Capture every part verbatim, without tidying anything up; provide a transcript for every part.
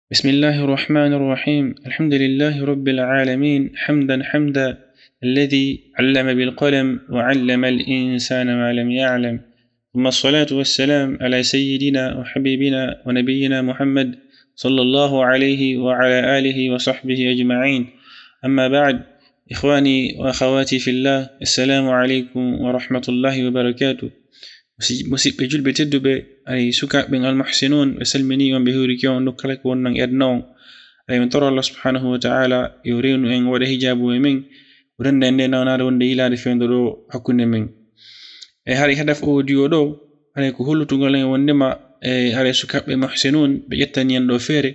بسم الله الرحمن الرحيم. الحمد لله رب العالمين، حمدا حمدا الذي علم بالقلم وعلم الإنسان ما لم يعلم. ثم الصلاة والسلام على سيدنا وحبيبنا ونبينا محمد صلى الله عليه وعلى آله وصحبه أجمعين. أما بعد، إخواني وأخواتي في الله، السلام عليكم ورحمة الله وبركاته. Musi-, musidɓe julɓe tedduɓe, ay sukaaɓe ɓen almuhsinun, ɓe salmini on, ɓe hiwriki on, nokku kala ko wonnon e aduna on. Ay min toro Allah subhanahu wa ta'ala yo rewnu en, waɗa hijabu e men, o renda en nde nawnaare wonde yilaade fewndo ɗo hakkunde men. E haray hadaf audio ɗo, haray ko hollutugol en wondema, e haray sukaaɓe muhsinun, ɓe ƴettani en ɗo feere,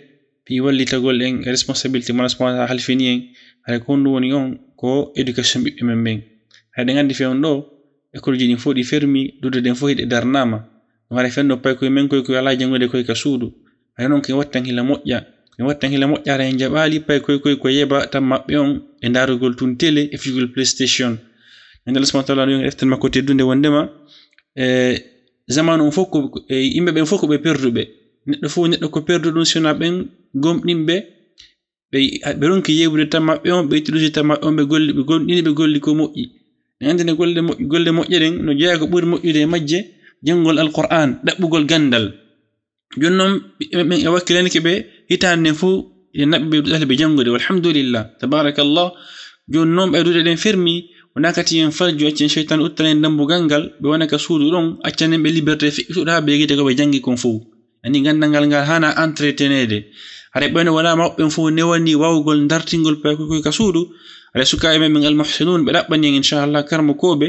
fii wallitagol en e responsabilité mo Allah subhanahu wa ta'ala halfini en, haray ko honɗum woni on? Ko éducation ɓiɓɓe men ɓen. Haray ɗen andi fewndo ɗo, école ji ɗin fof ɗi fermi, duɗe ɗen fof hiɗe darnama. Ɗum haray fewndo paykoye men koye, koye alaa janngude koye ka suudu. Haray noon ko en wattan hila moƴƴa. Ko en wattan hila moƴƴa, haray en jaɓaali paykoye koye ko yeɓa tan maɓɓe on e ndaarugol tun télé e fijugol PlayStation. Nde Allah subhanahu wa ta'ala yo en deftere makko teddunde wondema, e zamanu on fof ko, e yimɓe ɓen fof ko ɓe perduɓe. Neɗɗo fof, neɗɗo ko perduɗo ɗum, si wonaa ɓen gomɗinɓe, ɓe, ɓe ronki yeeɓude tan maɓɓe on, ɓe ittude tan maɓɓe on, ɓe golli, ɓe gomɗini, ɓe golli ko moƴƴi. En anndi ne golle moƴƴi, golle moƴƴe ɗen no jeyaa ko ɓuri moƴƴude e majje, janngol Alqur'aan, ɗaɓɓugol ganndal. Jooni noon, ɓiɓɓe men e wakkilanke ɓe hitaande nden fof, e naɓɓe ɓe duɗal ɓe janngude. Walhamdulillah, tabarakallah. Jooni noon, ɓay duɗe ɗen fermi, wonaa kadi en falju, accen seytaane uttana en dambugal ngal, ɓe wona ka suudu ɗon, accanen ɓe liberté feƴƴutuɗo haa ɓe yegita ko ɓe janngi kon fof. Ani ganndal ngal, ngal haana entreteneede. Haray ɓayno wonaa mawɓe ɓen fof newani waawugol dartingol paykoy koy ka suudu, haray sukaaɓe men ɓen almuhsinun ɓe ɗaɓɓani en inchallah karamokooɓe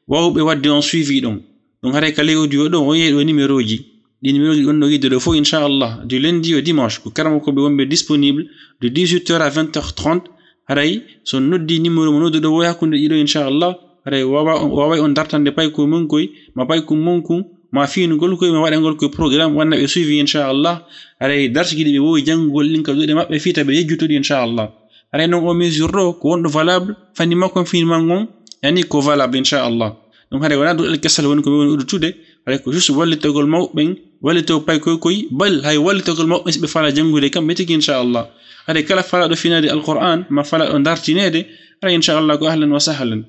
waawuɓe waɗde on suivi ɗon. Ɗum haray ka ley audio ɗo, on yehi ɗo numéro ji. Ɗi numéro ji ɗon no yidde ɗo fof inchallah. Du lundi au dimanche, ko karamokooɓe wonɓe disponible de dix-huit heures à vingt heures trente. Haray so noddi numéro mo nodduɗo wo e hakkunde ɗiɗo inchallah. Haray wawa, waaway on dartande paykoy mon koy, ma paykoy mon kun, ma fiinugol koy, ma waɗangol koy programme, wanna ɓe suivi inchallah. Haray darsuji ɗi ɓe wowi janngugol ɗin ka duɗe maɓɓe fii ta ɓe yejjutuɗi inchallah. Haray noon o mesure ɗo ko wonɗo valable fanni makko, fiini makko on, yani ko valable inchallah. Ɗum haray wonaa duɗal kesal woni ko ɓe woni uddutude, haray ko juste wallitagol mawɓe ɓen, wallito paykoy koy, bal hay wallitagol mawɓe ɓen si ɓe faalaa janngude kamɓe tigi inchallah. Haray kala faalaaɗo finaade Alqur'aan, ma faalaaɗo dartineede, haray inchallah ko ahlan wa sahlan.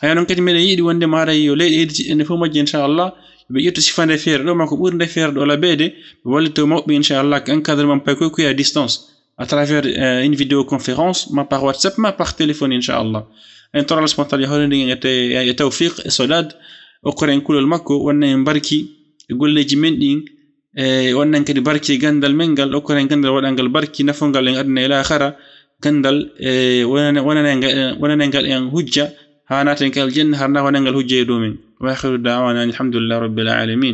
Haya noon kadi meɗen yiɗi wondema haray yo leyɗe hedditiɗɗe ɗe fof majje inchallah, ɓe ƴettu sifa nde feere ɗo, ma ko ɓuri nde feere ɗo labeede, ɓe wallito mawɓe inchallah ko encadrement paykoy koy à distance, à travers, euh, une vidéoconférence, ma par WhatsApp, ma par téléphone inchallah. En toro Allah subhanahu wa ta'ala yo hawrinde en e te-, e tawfiq e sodad, okkora en kulol makko, wonna en barki e golleeji men ɗin, e wonna en kadi barki e ganndal men ngal, okkora en ganndal waɗangal barki, nafongal en aduna e laakhara, ganndal, e wonane-, wonane ngal, wonane ngal en hujja, haa naaten ka aljanna, harna wonangal hujja e dow men. Wa akhiru da'wana alhamdulillahi rabbil alamin.